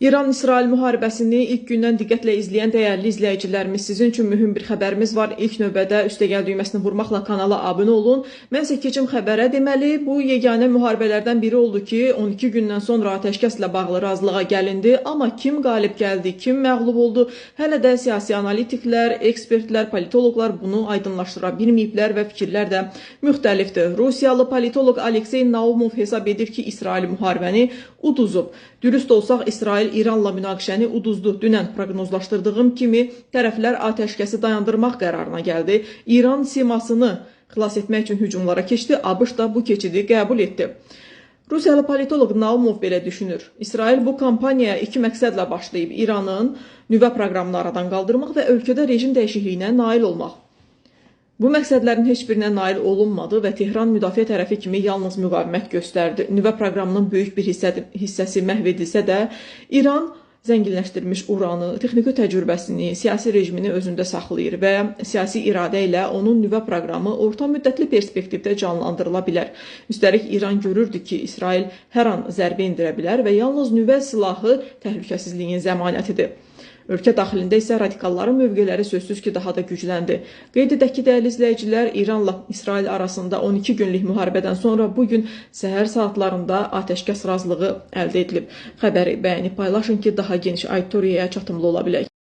İran-İsrail müharibəsini ilk gündən diqqətlə izləyən dəyərli izləyicilərimiz, sizin üçün mühüm bir xəbərimiz var. İlk növbədə üstəgəl düyməsini vurmaqla kanala abunə olun. Mən isə keçim xəbərə. Deməli, bu yeganə müharibələrdən biri oldu ki, 12 gündən sonra atəşkəslə bağlı razılığa gəlindi. Amma kim qalib gəldi, kim məğlub oldu, hələ də siyasi analitiklər, ekspertlər, politoloqlar bunu aydınlaşdıra bilməyiblər və fikirlər də müxtəlifdir. Rusiyalı politoloq Aleksey Naumov hesab edir ki, İsrail müharibəni uduzub. Dürüst olsaq, İsrail İranla münaqişəni uduzdu. Dünən proqnozlaşdırdığım kimi tərəflər atəşkəsi dayandırmaq qərarına gəldi. İran simasını xilas etmək üçün hücumlara keçdi. ABŞ da bu keçidi qəbul etdi. Rusiyalı politoloq Naumov belə düşünür. İsrail bu kampaniyaya iki məqsədlə başlayıb: İranın nüvə proqramını aradan qaldırmaq və ölkədə rejim dəyişikliyinə nail olmaq. Bu məqsədlərin heç birinə nail olunmadı və Tehran müdafiə tərəfi kimi yalnız müqavimət göstərdi. Nüvə proqramının böyük bir hissəsi məhv edilsə də, İran zənginləşdirilmiş uranı, texniki təcrübəsini, siyasi rejimini özündə saxlayır və siyasi iradə ilə onun nüvə proqramı orta müddətli perspektivdə canlandırıla bilər. Üstəlik, İran görürdü ki, İsrail hər an zərbə endirə bilər və yalnız nüvə silahı təhlükəsizliyin zəmanətidir. Ölkə daxilində isə radikalların mövqeləri sözsüz ki, daha da gücləndi. Qeyd edək ki, dəyərli izləyicilər, İranla İsrail arasında 12 günlük müharibədən sonra bu gün səhər saatlarında atəşkəs razılığı əldə edilib. Xəbəri bəyənib paylaşın ki, daha geniş auditoriyaya çatımlı ola bilək.